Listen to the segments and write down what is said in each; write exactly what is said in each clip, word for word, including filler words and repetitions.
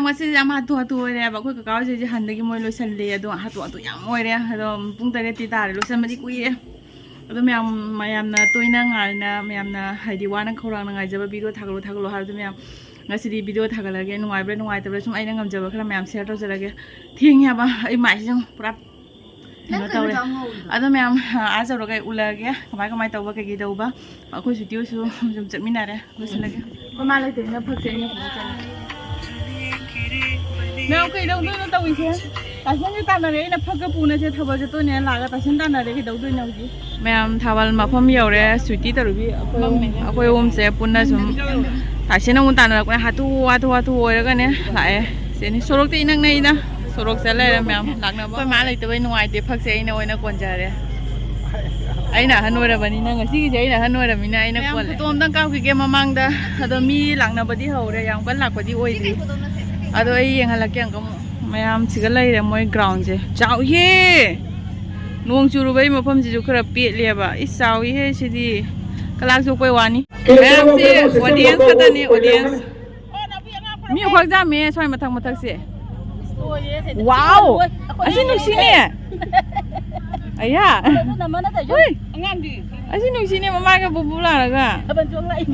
ꯉꯁꯤꯁꯦ ꯌꯥꯝ ꯍꯥꯊꯨ ꯍꯥꯊꯨ ꯑꯣꯏꯔꯦꯕ꯫ ꯑꯩꯈꯣꯏ ꯀꯀꯥ ꯍꯣꯏꯁꯦ ꯍꯟꯗꯒꯤ ꯃꯣꯏ ꯂꯣꯏꯁꯜꯂꯦ, ꯑꯗꯣ ꯍꯥꯊꯨ ꯍꯥꯊꯨ ꯌꯥꯝ ꯑꯣꯏꯔꯦ꯫ ꯑꯗꯣ ꯄꯨꯡ ꯇꯔꯦꯠꯇꯤ ꯇꯥꯔꯦ, ꯂꯣꯏꯁꯟꯕꯗꯤ ꯀꯨꯏꯔꯦ꯫ ꯑꯗꯣ ꯃꯌꯥꯝ, ꯃꯌꯥꯝꯅ ꯇꯣꯏꯅ ꯉꯥꯏꯅ, ꯃꯌꯥꯝꯅ ꯍꯥꯏꯗꯤ ꯋꯥꯅ ꯈꯧꯔꯥꯡꯅ ꯉꯥꯏꯖꯕ video ꯊꯥꯒꯠꯂꯣ, ꯊꯥꯒꯠꯂꯣ ꯍꯥꯏꯕꯗꯣ ꯃꯌꯥꯝ ꯉꯁꯤꯗꯤ video ꯊꯥꯒꯠꯂꯒꯦ꯫ ꯅꯨꯡꯉꯥꯏꯕ꯭ꯔꯥ ꯅꯨꯡꯉꯥꯏꯇꯕ꯭ꯔꯥ ꯁꯨꯝ ꯑꯩꯅ ꯉꯝꯖꯕ ꯈꯔ ꯃꯌꯥꯝ share ꯇꯧꯖꯔꯒꯦ꯫ ꯊꯦꯡꯉꯦ ꯍꯥꯏꯕ, ꯑꯩ ꯃꯥꯏꯁꯦ ꯌꯦꯡꯉꯨ, ꯄꯨꯔꯥ ꯀꯩꯅꯣ ꯅꯪ ꯀꯩꯅꯣ ꯇꯧꯔꯦ꯫ ꯇꯧꯔ ꯉꯧꯔꯤꯗꯣ? ꯑꯗꯣ ꯃꯌꯥꯝ, ꯑꯥ ꯆꯧꯔꯒ ꯑꯩ ꯎꯠꯂꯛꯑꯒꯦ ꯀꯃꯥꯏ ꯀꯃꯥꯏ ꯇꯧꯕ, ꯀꯩꯀꯩ ꯇꯧꯕ꯫ ꯑꯩꯈꯣꯏ ꯁꯨꯇꯤ ꯍꯣꯏꯁꯨ ꯁꯨꯝ ꯆꯠꯃꯤꯟꯅꯔꯦ, ꯂꯣꯏꯁꯤꯜꯂꯒꯦ꯫ ꯃꯃꯥ ꯂꯩꯇꯕꯅꯤꯅ ꯐꯛꯁꯦ ꯑꯩꯅ ꯐꯖꯅ ꯆꯠꯂꯦ꯫ ꯃꯌꯥꯝ ꯀꯩꯗꯧꯗꯣꯏꯅꯣ ꯇꯧꯔꯤꯁꯦ? ꯇꯥꯏꯁꯟꯁꯦ ꯇꯥꯟꯅꯔꯦ, ꯑꯩꯅ ꯐꯛꯀ ꯄꯨꯅꯁꯦ ꯊꯕꯛ ꯆꯠꯇꯣꯏꯅꯦ ꯂꯥꯛꯑꯒ ꯇꯥꯏꯁꯟ ꯇꯥꯟꯅꯔꯦ, ꯀꯩꯗꯧꯗꯣꯏꯅꯣ ꯍꯧꯖꯤꯛ? ꯃꯌꯥꯝ ꯊꯥꯕꯜ ꯃꯐꯝ ꯌꯧꯔꯦ, ꯁ꯭ꯋꯤꯇꯤ ꯇꯧꯔꯨꯕꯤ꯫ ꯑꯩꯈꯣꯏ ꯑꯍꯨꯝ, ꯑꯩꯈꯣꯏ ꯑꯍꯨꯝꯁꯦ ꯄꯨꯟꯅ ꯁꯨꯝ ꯇꯥꯏꯁꯟ ꯑꯃꯨꯛ ꯇꯥꯟꯅꯔꯛꯄꯅꯦ, ꯍꯥꯊꯨ ꯍꯥꯊꯨ ꯍꯥꯊꯨ ꯑꯣꯏꯔꯒꯅꯦ ꯂꯥꯛꯑꯦ꯫ ꯁꯤꯅꯤ ꯁꯣꯔꯣꯛꯇ ꯏꯅꯛ ꯅꯛꯏꯗ, ꯁꯣꯔꯣꯛ ꯆꯠ ꯂꯩꯔꯦ ꯃꯌꯥꯝ ꯂꯥꯛꯅꯕ꯫ ꯑꯩꯈꯣꯏ ꯃꯥ ꯂꯩꯇꯕꯩ ꯅꯨꯡꯉꯥꯏꯇꯦ, ꯐꯛꯁꯦ ꯑꯩꯅ ꯑꯣꯏꯅ ꯀꯣꯟꯖꯔꯦ꯫ ꯑꯩꯅ ꯑꯍꯟ ꯑꯣꯏꯔꯕꯅꯤꯅ, ꯉꯁꯤꯒꯤꯁꯦ ꯑꯩꯅ ꯑꯍꯟ ꯑꯣꯏꯔꯕꯅꯤꯅ ꯑꯩꯅ ꯃꯌꯥꯝ ꯀꯣꯜꯂꯦ꯫ ꯐꯣꯇꯣ ꯑꯝꯇꯪ ꯀꯥꯞꯈꯤꯒꯦ ꯃꯃꯥꯡꯗ꯫ ꯑꯗꯣ ꯃꯤ ꯂꯥꯛꯅꯕꯗꯤ ꯍꯧꯔꯦ, ꯌꯥꯝ ꯀꯟꯅ ꯂꯥꯛꯄꯗꯤ ꯑꯣꯏꯗ꯭ꯔꯤ꯫ ꯑꯗꯣ ꯑꯩ ꯌꯦꯡꯍꯜꯂꯛꯀꯦ ꯑꯃꯨꯛ꯫ ꯃꯌꯥꯝ ꯁꯤꯒ ꯂꯩꯔꯦ, ꯃꯣꯏ groundꯁꯦ ꯆꯥꯎꯏꯍꯦ꯫ ꯅꯣꯡ ꯆꯨꯔꯨꯕꯩ ꯃꯐꯝꯁꯤꯁꯨ ꯈꯔ ꯄꯦꯠꯂꯦꯕ꯫ ꯏꯁ, ꯆꯥꯎꯏꯍꯦ ꯁꯤꯗꯤ꯫ ꯀꯂꯥꯛ ꯆꯣꯛꯄꯩ ꯋꯥꯅꯤ꯫ ꯃꯌꯥꯝꯁꯤ audience ꯈꯛꯇꯅꯤ, audience꯫ ꯃꯤ ꯈ꯭ꯋꯥꯡꯖꯥꯝꯃꯦ ꯁ꯭ꯋꯥꯏ ꯃꯊꯛ ꯃꯊꯛꯁꯦ꯫ ꯋꯥꯎ! ꯑꯁꯤ ꯅꯨꯡꯁꯤꯅꯦ꯫ ꯑꯌꯥ! ꯍꯨꯏ! ꯑꯉꯥꯡꯗꯤ꯫ ꯑꯁꯤ ꯅꯨꯡꯁꯤꯅꯦ, ꯃꯃꯥꯒ ꯄꯨꯄꯨ ꯂꯥꯛꯑꯒ꯫ ꯊꯥꯕꯜ ꯆꯣꯡꯂꯛꯏ꯫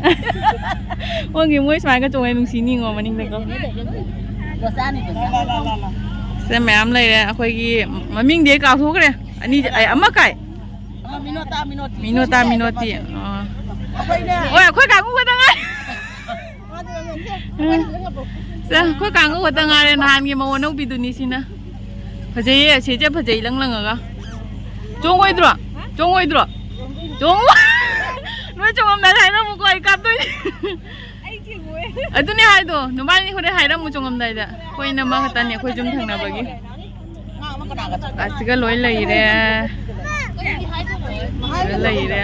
ꯃꯣꯏꯒꯤ ꯃꯣꯏ ꯁꯨꯃꯥꯏꯅ ꯆꯣꯡꯉꯦ, ꯅꯨꯡꯁꯤꯅꯤꯉꯣ ꯃꯅꯤꯡꯗꯀꯣ꯫ ꯃꯆꯥꯅꯤ, ꯃꯆꯥ꯫ ꯁꯦ ꯃꯌꯥꯝ ꯂꯩꯔꯦ꯫ ꯑꯩꯈꯣꯏꯒꯤ ꯃꯃꯤꯡꯗꯤ ꯑꯩ ꯀꯥꯎꯊꯣꯛꯈ꯭ꯔꯦ꯫ ꯑꯅꯤ, ꯑꯩ ꯑꯃ ꯀꯥꯏ? ꯑꯃ ꯃꯤꯅꯣꯇꯥ, ꯃꯤꯅꯣꯇꯤ꯫ ꯃꯤꯅꯣꯇꯥ, ꯃꯤꯅꯣꯇꯤ꯫ ꯑꯥ꯫ ꯑꯩꯈꯣꯏꯅꯦ꯫ ꯍꯣꯏ, ꯑꯩꯈꯣꯏ ꯀꯥꯡꯕꯨ ꯈꯛꯇ ꯉꯥꯏ꯫ ꯁꯦ, ꯑꯩꯈꯣꯏ ꯀꯥꯡꯕꯨ ꯈꯛꯇ ꯉꯥꯏꯔꯦ, ꯅꯍꯥꯟꯒꯤ ꯃꯧ ꯑꯅꯧꯕꯤꯗꯨꯅꯤ ꯁꯤꯅ꯫ ꯐꯖꯩꯌꯦ, ꯑꯁꯤꯁꯦ ꯐꯖꯩ ꯏꯂꯪ ꯂꯪꯉꯒ꯫ ꯆꯣꯡꯉꯣꯏꯗ꯭ꯔꯣ? ꯆꯣꯡꯉꯣꯏꯗ꯭ꯔꯣ? ꯆꯣꯡꯉꯨ꯫ ꯅꯣꯏ ꯆꯣꯡꯉꯝꯗꯥꯏꯗ ꯍꯥꯏꯔꯝꯃꯨꯀꯣ, ꯑꯩ ꯀꯥꯞꯇꯣꯏꯅꯦ꯫ ꯑꯗꯨꯅꯦ ꯍꯥꯏꯗꯣ, ꯅꯨꯄꯥꯅꯤ ꯍꯣꯔꯦꯟ ꯍꯥꯏꯔꯝꯃꯨ ꯆꯣꯡꯉꯝꯗꯥꯏꯗ꯫ ꯑꯩꯈꯣꯏ ꯏꯅꯝꯃ ꯈꯛꯇꯅꯤ, ꯑꯩꯈꯣꯏ ꯌꯨꯝ ꯊꯪꯅꯕꯒꯤ꯫ ꯑꯁꯤꯒ ꯂꯣꯏ ꯂꯩꯔꯦ꯫ ꯁꯤꯒ ꯂꯩꯔꯦ꯫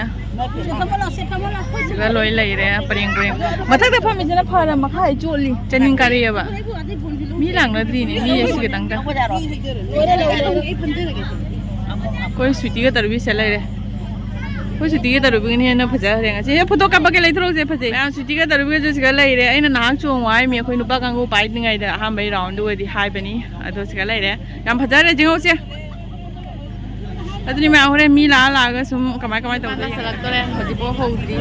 ꯁꯤꯒ ꯂꯣꯏ ꯂꯩꯔꯦ꯫ ꯄꯔꯦꯡ ꯄꯔꯦꯡ꯫ ꯃꯊꯛꯇ ꯐꯝꯃꯤꯁꯤꯅ ꯐꯔ ꯃꯈꯥ ꯍꯦꯛ ꯆꯣꯠꯂꯤ꯫ ꯆꯅꯤꯡ ꯀꯥꯔꯛꯑꯦꯕ꯫ ꯃꯤ ꯂꯥꯛꯅꯗ꯭ꯔꯤꯅꯦ꯫ ꯃꯤ ꯑꯁꯤ ꯈꯤꯇꯪꯗ꯫ ꯑꯩꯈꯣꯏ ꯁ꯭ꯋꯤꯇꯤꯒ ꯇꯔꯨꯕꯤꯁꯦ ꯂꯩꯔꯦ꯫ ꯑꯩꯈꯣꯏ ꯁꯨꯇꯤꯒ ꯇꯧꯔꯨꯕꯒꯤꯅ ꯍꯦꯟꯅ ꯐꯖꯈ꯭ꯔꯦ ꯉꯁꯤ꯫ ꯍꯦ, ꯐꯣꯇꯣ ꯀꯥꯞꯄꯛꯀꯦ, ꯂꯩꯊꯣꯔꯛꯎꯁꯦ, ꯐꯖꯩ꯫ ꯃꯌꯥꯝ ꯁꯨꯇꯤꯒ ꯇꯧꯔꯨꯕꯒꯤꯁꯨ ꯁꯤꯒ ꯂꯩꯔꯦ꯫ ꯑꯩꯅ ꯅꯍꯥꯟ ꯆꯣꯡꯉꯣ ꯍꯥꯏꯔꯝꯃꯤ ꯑꯩꯈꯣꯏ ꯅꯨꯄꯥ ꯀꯥꯡꯕꯨ ꯄꯥꯏꯗ꯭ꯔꯤꯉꯩꯗ, ꯑꯍꯥꯟꯕꯒꯤ ꯔꯥꯎꯟꯗꯨ ꯑꯣꯏꯗꯤ ꯍꯥꯏꯕꯅꯤ꯫ ꯑꯗꯣ ꯁꯤꯒ ꯂꯩꯔꯦ꯫ ꯌꯥꯝ ꯐꯖꯈ꯭ꯔꯦ, ꯆꯤꯡꯍꯧꯁꯦ꯫ ꯑꯗꯨꯅꯤ ꯃꯌꯥꯝ, ꯍꯣꯔꯦꯟ ꯃꯤ ꯂꯥꯛꯑ ꯂꯥꯛꯑꯒ ꯁꯨꯝ ꯀꯃꯥꯏ ꯀꯃꯥꯏ ꯇꯧꯗꯣꯏꯅꯣ꯫ ꯇꯥꯁꯜꯂꯛꯇꯣꯔꯦ, ꯍꯧꯖꯤꯛꯐꯥꯎ ꯍꯧꯗ꯭ꯔꯤ꯫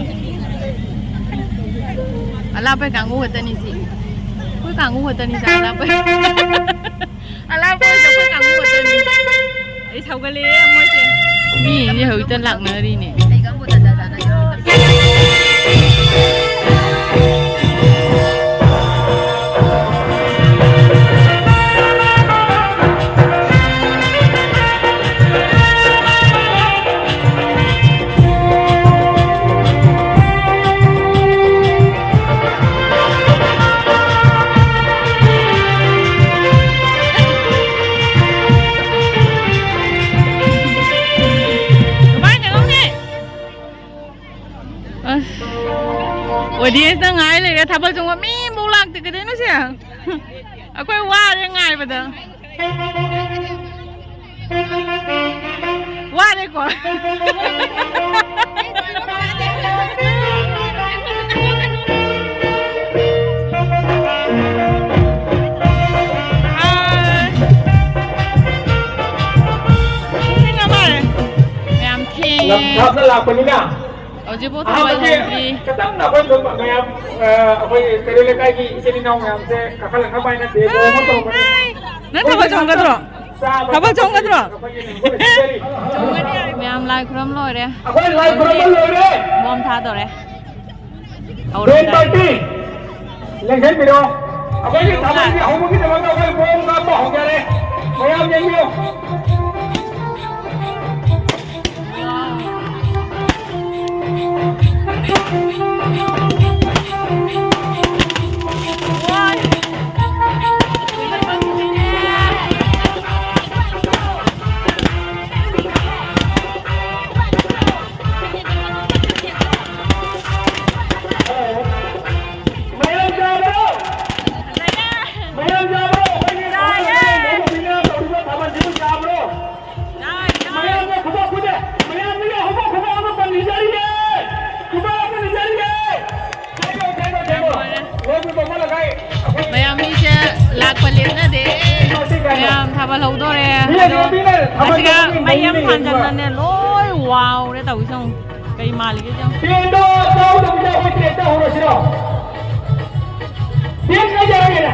ꯑꯂꯥꯞꯄꯩ ꯀꯥꯡꯕꯨ ꯈꯛꯇꯅꯤ ꯁꯤ꯫ ꯑꯩꯈꯣꯏ ꯀꯥꯡꯕꯨ ꯈꯛꯇꯅꯤ ꯁꯤ ꯑꯂꯥꯞꯄꯩ꯫ ꯑꯂꯥꯞꯄ ꯑꯣꯏꯔꯁꯨ ꯑꯩꯈꯣꯏ ꯀꯥꯡꯕꯨ ꯈꯛꯇꯅꯤ꯫ ꯑꯩ ꯁꯧꯒꯠꯂꯛꯑꯦ ꯃꯣꯏꯁꯦ꯫ ꯃꯤ ꯑꯅꯤ ꯍꯧꯖꯤꯛꯇ ꯂꯥꯛꯅꯔꯤꯅꯦ꯫ ꯀꯃꯥꯏꯅ ꯇꯧꯅꯤ? ꯑꯁ, ꯑꯣꯗꯤꯌꯦꯟꯁꯇ ꯉꯥꯏ ꯂꯩꯔꯦ꯫ ꯊꯥꯕꯜ ꯆꯣꯡꯕ ꯃꯤ ꯑꯃꯐꯥꯎ ꯂꯥꯛꯇꯦ꯫ ꯀꯩꯗꯧꯅꯣ ꯁꯦ? ꯑꯩꯈꯣꯏ ꯋꯥꯔꯦ ꯉꯥꯏꯕꯗ꯫ ꯋꯥꯔꯦꯀꯣ? ꯑꯥ꯫ ꯃꯌꯥꯝ ꯊꯦꯡꯉꯦ꯫ ꯂꯝ ꯊꯥꯞꯅ ꯂꯥꯛꯄꯅꯤꯅ ꯍꯧꯖꯤꯛꯐꯥꯎ ꯊꯥꯕꯜ ꯑꯍꯥꯟꯕꯒꯤ ꯍꯧꯗ꯭ꯔꯤ꯫ ꯈꯤꯇꯪ ꯑꯩꯈꯣꯏ ꯃꯌꯥꯝ, ꯑ, ꯑꯩꯈꯣꯏ ꯀꯩꯔꯣꯜ ꯂꯩꯀꯥꯏꯒꯤ ꯏꯆꯤꯜ ꯏꯅꯥꯎ ꯃꯌꯥꯝꯁꯦ ꯀꯥꯈꯠꯂꯛꯅꯕ ꯍꯥꯏꯅ ꯇꯦꯕꯜ ꯑꯃ ꯇꯧꯕꯅꯤ꯫ ꯅꯪ ꯊꯥꯕꯜ ꯆꯣꯡꯒꯗ꯭ꯔꯣ? ꯆꯥꯕ ꯊꯥꯕꯜ ꯆꯣꯡꯒꯗ꯭ꯔꯣ? ꯑꯩꯈꯣꯏꯒꯤ ꯅꯤꯡꯊꯧ ꯂꯩꯁꯤꯡꯖꯔꯤ꯫ ꯃꯌꯥꯝ ꯂꯥꯏ ꯈꯨꯔꯨꯝ ꯂꯣꯏꯔꯦ꯫ ꯑꯩꯈꯣꯏ ꯂꯥꯏ ꯈꯨꯔꯨꯝꯕ ꯂꯣꯏꯔꯦ꯫ ꯕꯣꯝ ꯊꯥꯗꯣꯔꯦ꯫ ꯕꯦꯟ ꯍꯧꯔꯝꯗꯥꯏ꯫ ꯄꯥꯔꯇꯤ ꯂꯦꯡꯁꯤꯟꯕꯤꯔꯣ꯫ ꯑꯩꯈꯣꯏꯒꯤ ꯊꯥꯕꯜꯒꯤ ꯍꯧꯕꯒꯤꯗꯃꯛꯇ ꯑꯩꯈꯣꯏ ꯕꯣꯝ ꯀꯥꯞꯄ ꯍꯧꯖꯔꯦ꯫ ꯃꯌꯥꯝ ꯌꯦꯡꯕꯤꯌꯨ꯫ ꯃꯌꯥꯝ ꯆꯥꯕ꯭ꯔꯣ? ꯃꯌꯥꯝ ꯆꯥꯕ꯭ꯔꯣ? ꯑꯩꯈꯣꯏꯒꯤ ꯆꯥꯏꯌꯦ꯫ ꯃꯧ ꯅꯨꯄꯤꯅ ꯇꯧꯔꯤꯕ ꯊꯥꯕꯜꯁꯤꯕꯨ ꯆꯥꯕ꯭ꯔꯣ? ꯍꯧꯗꯣꯔꯦ꯫ ꯑꯗꯣ ꯃꯁꯤꯒ ꯃꯩ ꯑꯃ ꯊꯥꯟꯖꯟꯅꯅꯦ ꯂꯣꯏ ꯋꯥꯎꯔꯦ ꯇꯧꯔꯤꯁꯦ꯫ ꯌꯦꯡꯉꯨ꯫ ꯀꯩ ꯃꯥꯜꯂꯤꯒꯦ ꯌꯦꯡꯉꯨ꯫ ꯇꯦꯟꯗꯣ ꯆꯥꯎꯗꯕꯤꯗ ꯑꯩꯈꯣꯏ ꯇꯦꯟꯗꯣ ꯍꯧꯔꯁꯤꯔꯣ? ꯇꯦꯟ ꯉꯥꯏꯖꯔꯒꯦꯅꯦ꯫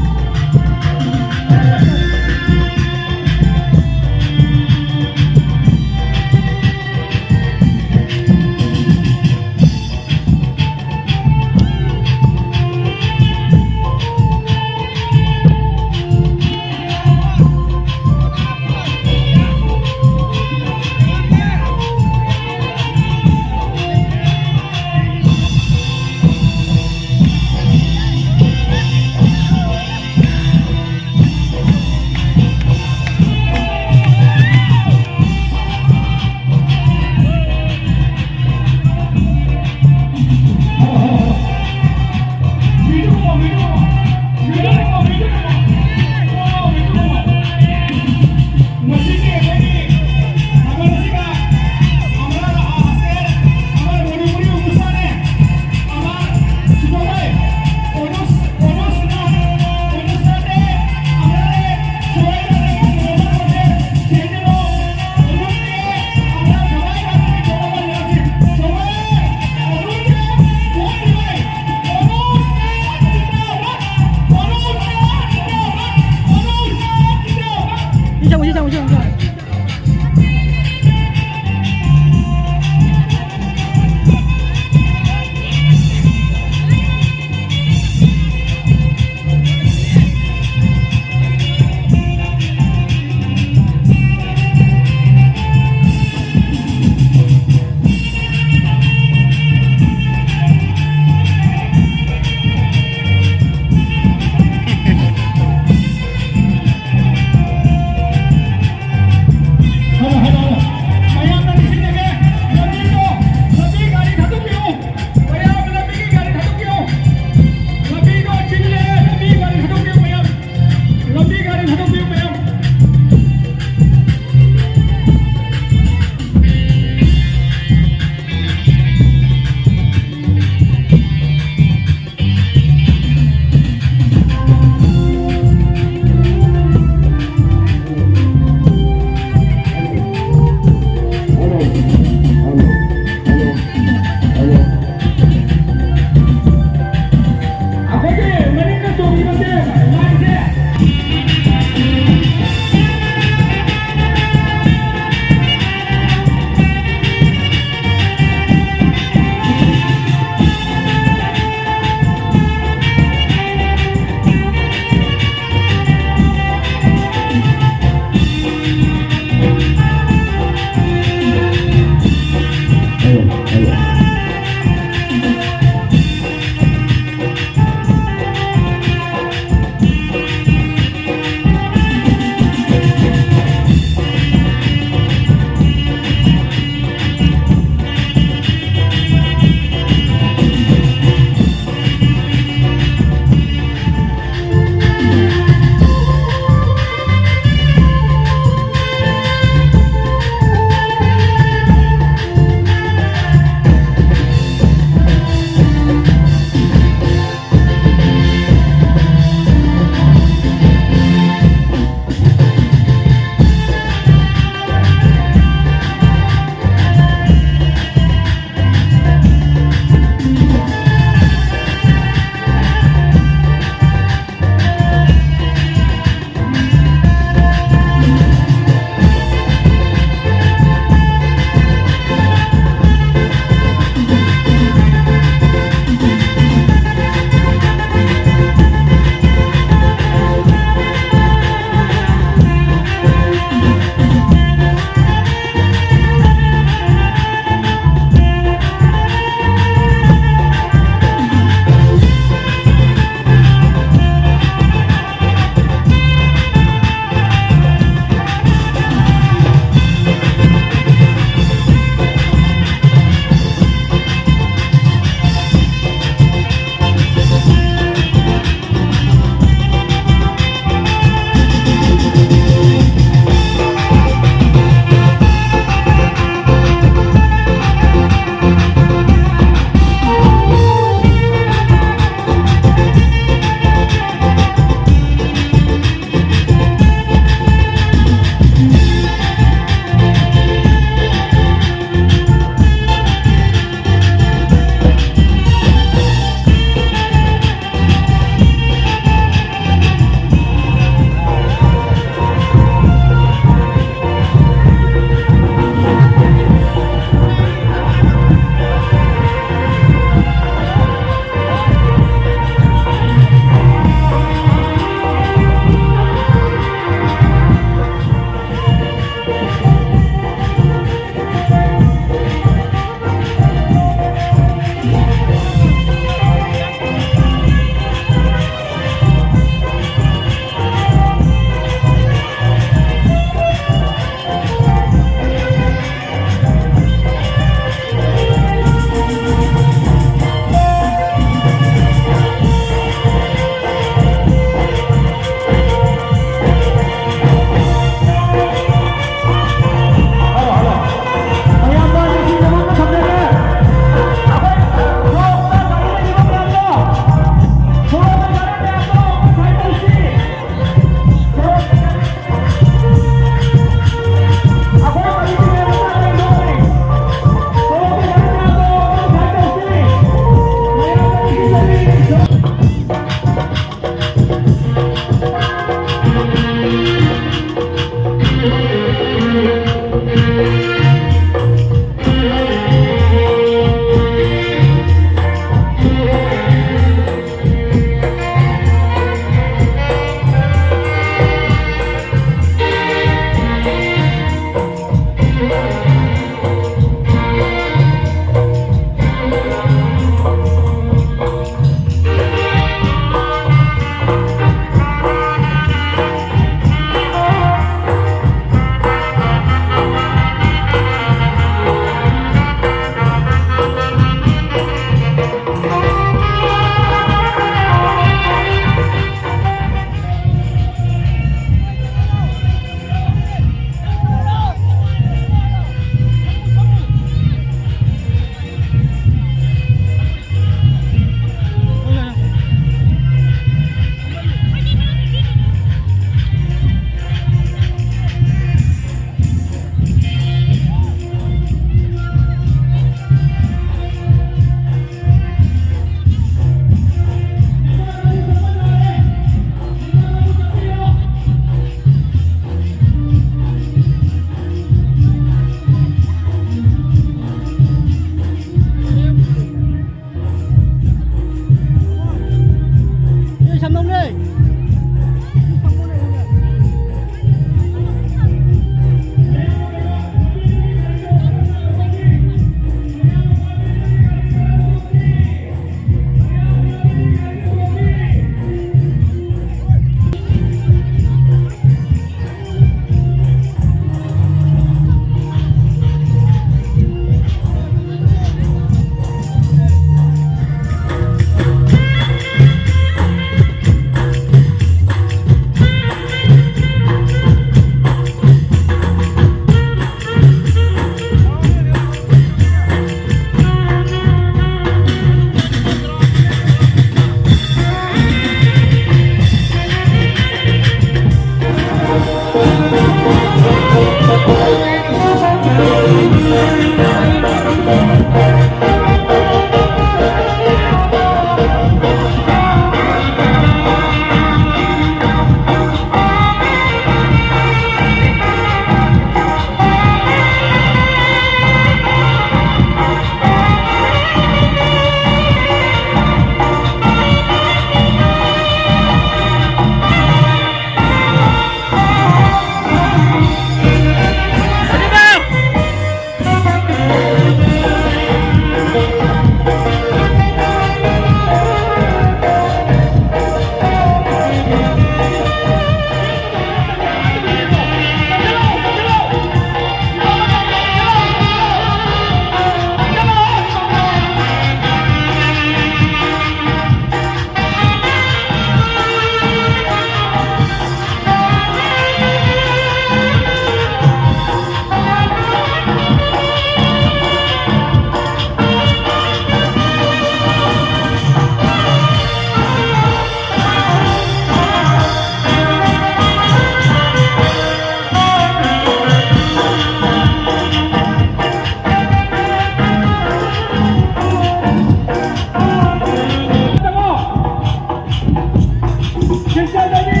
ꯈ꯭ꯔꯤꯁꯇꯗꯅꯤ,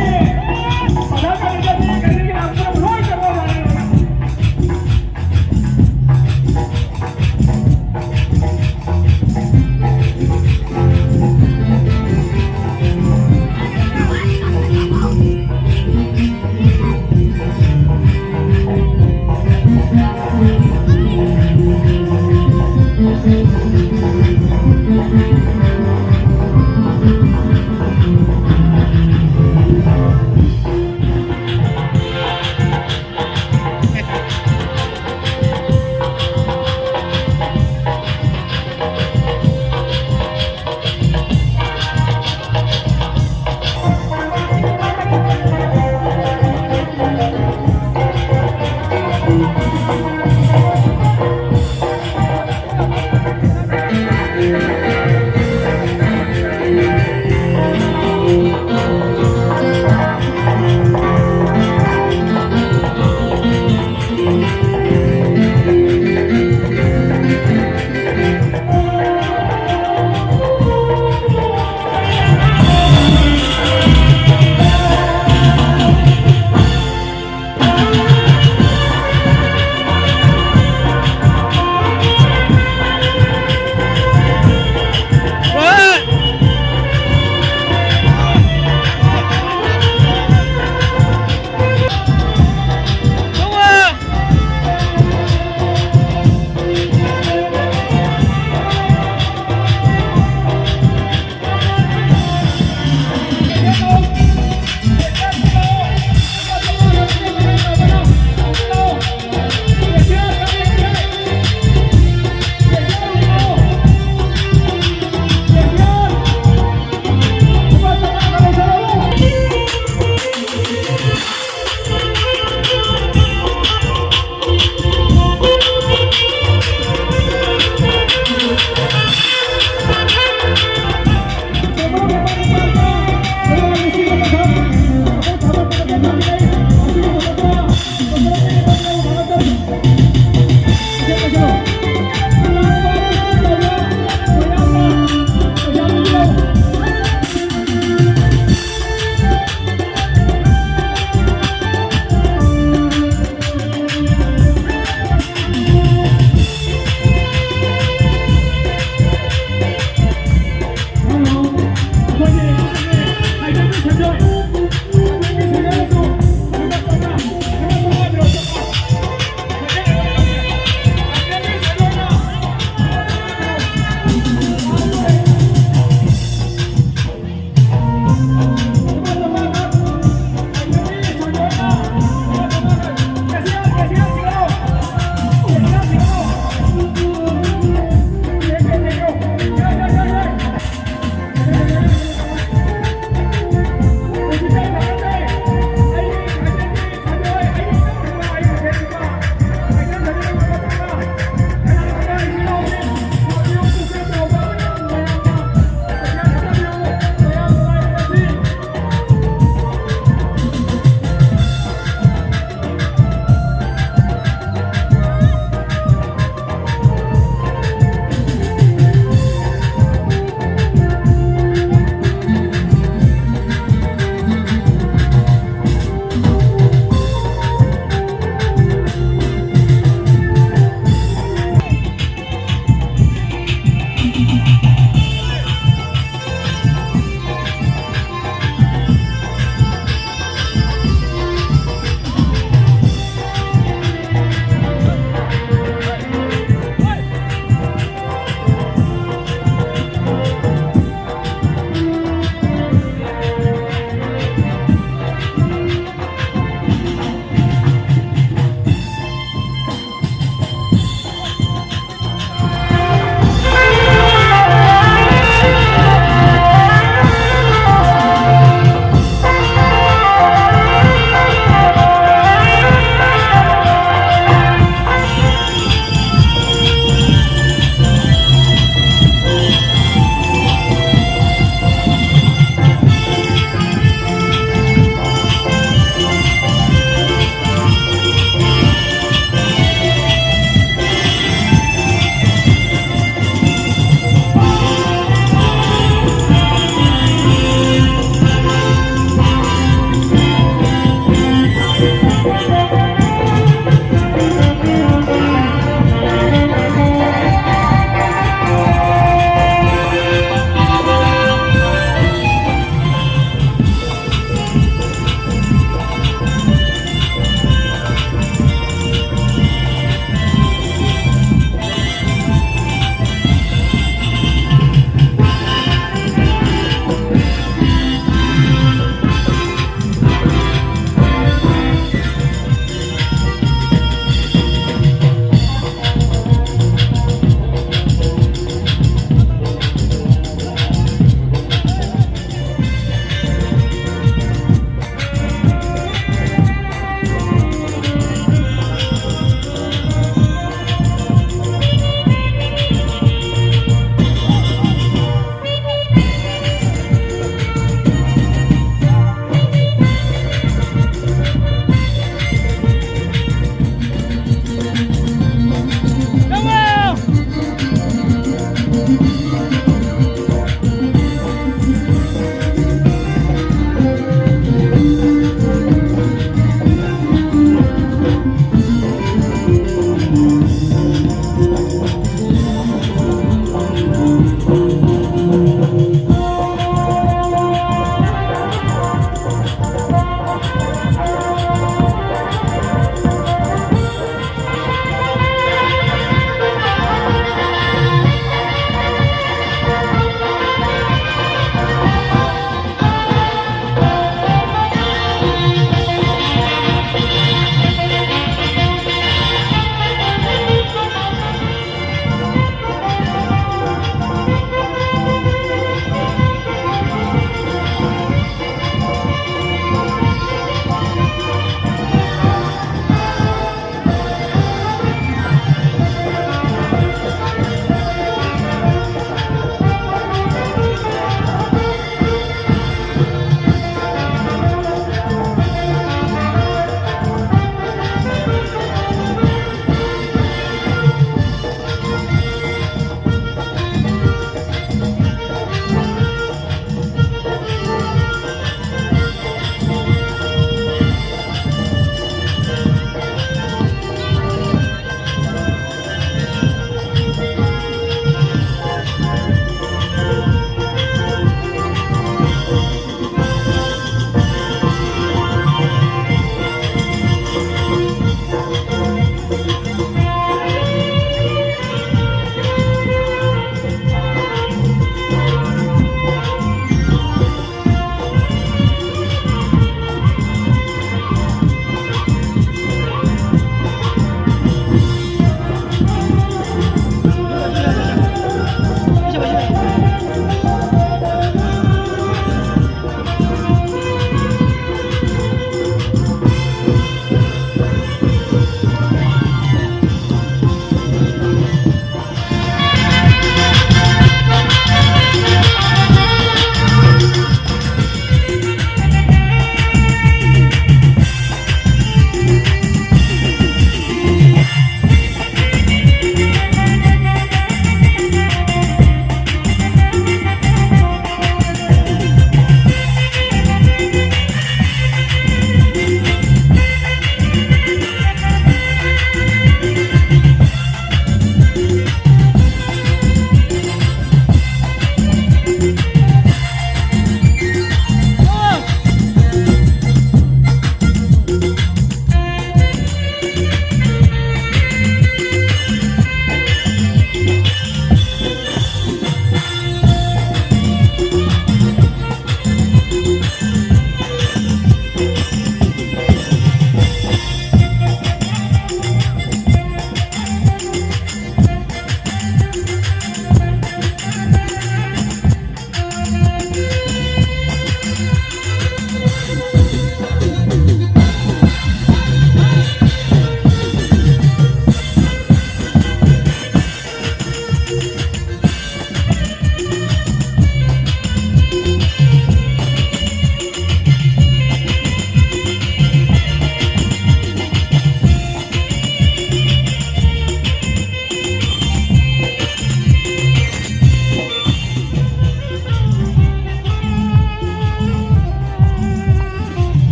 ꯄ꯭ꯔꯙꯥꯟ ꯀꯔꯤꯗꯅꯤ, ꯀꯔꯤꯒꯤ ꯂꯥꯛꯄ ꯂꯣꯏ ꯆꯠꯂꯣ ꯌꯥꯔꯦ꯫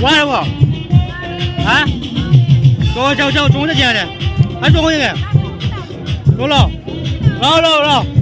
ꯋꯥꯔꯕꯣ? ꯍꯥ? ꯆꯣ, ꯆꯣ, ꯆꯣ, ꯆꯣꯡꯉꯨ ꯆꯠꯁꯦ ꯍꯥꯏꯅꯦ꯫ ꯍꯥ, ꯆꯣꯡꯉꯨ ꯆꯠꯁꯦ꯫ ꯆꯣ, ꯂꯥꯎ꯫ ꯂꯥꯎ, ꯂꯥꯎ, ꯂꯥꯎ꯫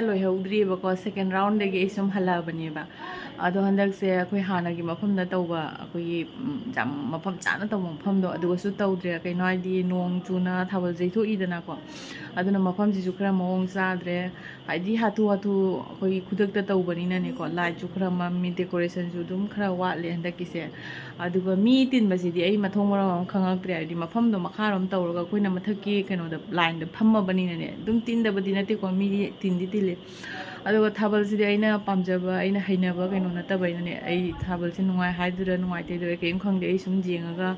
ꯂꯣꯏꯍꯧꯗ꯭ꯔꯤꯕꯀꯣ, second round ꯗꯒꯤ ꯑꯩ ꯁꯨꯝ ꯍꯜꯂꯛꯑꯕꯅꯦꯕ꯫ ꯑꯗꯣ ꯍꯟꯗꯛꯁꯦ ꯑꯩꯈꯣꯏ ꯍꯥꯟꯅꯒꯤ ꯃꯐꯝꯗ ꯇꯧꯕ, ꯑꯩꯈꯣꯏꯒꯤ ꯎꯝ, ꯌꯥꯝ ꯃꯐꯝ ꯆꯥꯅ ꯇꯧꯕ ꯃꯐꯝꯗꯣ, ꯑꯗꯨꯒꯁꯨ ꯇꯧꯗ꯭ꯔꯦ꯫ ꯀꯩꯅꯣ ꯍꯥꯏꯗꯤ, ꯅꯣꯡ ꯆꯨꯅ ꯊꯥꯕꯜ ꯌꯩꯊꯣꯛꯏꯗꯅꯀꯣ, ꯑꯗꯨꯅ ꯃꯐꯝꯁꯤꯁꯨ ꯈꯔ ꯃꯑꯣꯡ ꯆꯥꯗ꯭ꯔꯦ꯫ ꯍꯥꯏꯗꯤ ꯍꯥꯊꯨ ꯍꯥꯊꯨ ꯑꯩꯈꯣꯏꯒꯤ ꯈꯨꯗꯛꯇ ꯇꯧꯕꯅꯤꯅꯅꯦꯀꯣ, ꯂꯥꯏꯠꯁꯨ ꯈꯔ ꯃꯝꯃꯤ, ꯗꯦꯀꯣꯔꯦꯁꯟꯁꯨ ꯑꯗꯨꯝ ꯈꯔ ꯋꯥꯠꯂꯦ ꯍꯟꯗꯛꯀꯤꯁꯦ꯫ ꯑꯗꯨꯒ ꯃꯤ ꯇꯤꯟꯕꯁꯤꯗꯤ ꯑꯩ ꯃꯊꯣꯡ ꯃꯔꯝ ꯑꯃ ꯈꯪꯉꯛꯇ꯭ꯔꯦ꯫ ꯍꯥꯏꯗꯤ ꯃꯐꯝꯗꯣ ꯃꯈꯥꯔꯣꯝ ꯇꯧꯔꯒ ꯑꯩꯈꯣꯏꯅ ꯃꯊꯛꯀꯤ ꯀꯩꯅꯣꯗ, ꯂꯥꯏꯟꯗ ꯐꯝꯃꯕꯅꯤꯅꯅꯦ, ꯑꯗꯨꯝ ꯇꯤꯟꯗꯕꯗꯤ ꯅꯠꯇꯦꯀꯣ, ꯃꯤꯗꯤ ꯇꯤꯟꯗꯤ ꯇꯤꯜꯂꯤ꯫ ꯑꯗꯨꯒ ꯊꯥꯕꯜꯁꯤꯗꯤ ꯑꯩꯅ ꯄꯥꯝꯖꯕ, ꯑꯩꯅ ꯍꯩꯅꯕ ꯀꯩꯅꯣ ꯅꯠꯇꯕꯅꯤꯅꯅꯦ, ꯑꯩ ꯊꯥꯕꯜꯁꯦ ꯅꯨꯡꯉꯥꯏ ꯍꯥꯏꯗꯣꯏꯔꯥ ꯅꯨꯡꯉꯥꯏꯇꯦ ꯍꯥꯏꯗꯣꯏꯔꯥ ꯀꯔꯤꯝ ꯈꯪꯗꯦ꯫ ꯑꯩ ꯁꯨꯝ ꯌꯦꯡꯉꯒ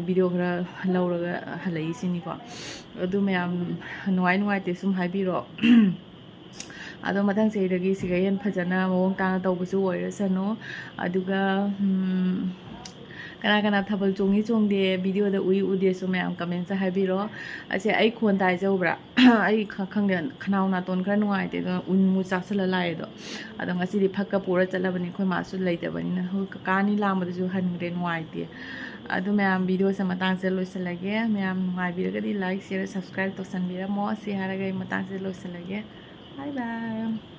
ꯚꯤꯗꯤꯑꯣ ꯈꯔ ꯂꯧꯔꯒ ꯍꯜꯂꯛꯏꯁꯤꯅꯤꯀꯣ꯫ ꯑꯗꯨ ꯃꯌꯥꯝ ꯅꯨꯡꯉꯥꯏ ꯅꯨꯡꯉꯥꯏꯇꯦ ꯁꯨꯝ ꯍꯥꯏꯕꯤꯔꯣ꯫ ꯑꯗꯣ ꯃꯊꯪ ꯆꯍꯤꯗꯒꯤ ꯁꯤꯒ ꯍꯦꯟꯅ ꯐꯖꯅ ꯃꯑꯣꯡ ꯇꯥꯅ ꯇꯧꯕꯁꯨ ꯑꯣꯏꯔꯁꯅꯨ꯫ ꯑꯗꯨꯒ ꯎꯝ, ꯀꯅꯥ ꯀꯅꯥ ꯊꯥꯕꯜ ꯆꯣꯡꯉꯤ ꯆꯣꯡꯗꯦ, ꯚꯤꯗꯤꯑꯣꯗ ꯎꯏ ꯎꯗꯦꯁꯨ ꯃꯌꯥꯝ ꯀꯃꯦꯟꯁꯇ ꯍꯥꯏꯕꯤꯔꯣ꯫ ꯑꯁꯦ, ꯑꯩ ꯈꯣꯟ ꯇꯥꯏꯖꯧꯕ꯭ꯔꯥ? ꯑꯩ ꯈ-, ꯈꯪꯗꯦ, ꯈꯅꯥꯎ ꯅꯥꯇꯣꯟ ꯈꯔ ꯅꯨꯡꯉꯥꯏꯇꯦ, ꯑꯗꯨꯅ ꯎꯟ ꯃꯨ ꯆꯥꯁꯜꯂ ꯂꯥꯛꯑꯦ ꯑꯗꯣ꯫ ꯑꯗꯣ ꯉꯁꯤꯗꯤ ꯐꯛꯀ ꯄꯨꯔ ꯆꯠꯂꯕꯅꯤ, ꯑꯩꯈꯣꯏ ꯃꯥꯁꯨ ꯂꯩꯇꯕꯅꯤꯅ꯫ ꯍꯣꯏ, ꯀꯀꯥ ꯑꯅꯤ ꯂꯥꯡꯕꯗꯨꯁꯨ ꯍꯟꯈ꯭ꯔꯦ, ꯅꯨꯡꯉꯥꯏꯇꯦ꯫ ꯑꯗꯨ ꯃꯌꯥꯝ, ꯚꯤꯗꯤꯑꯣꯁꯦ ꯃꯇꯥꯡꯁꯤꯗ ꯂꯣꯏꯁꯤꯜꯂꯒꯦ꯫ ꯃꯌꯥꯝ ꯅꯨꯡꯉꯥꯏꯕꯤꯔꯒꯗꯤ like, share, subscribe ꯇꯧꯁꯟꯕꯤꯔꯝꯃꯣ꯫ ꯁꯤ ꯍꯥꯏꯔꯒ ꯑꯩ ꯃꯇꯥꯡꯁꯤꯗ ꯂꯣꯏꯁꯤꯜꯂꯒꯦ꯫ Bye bye꯫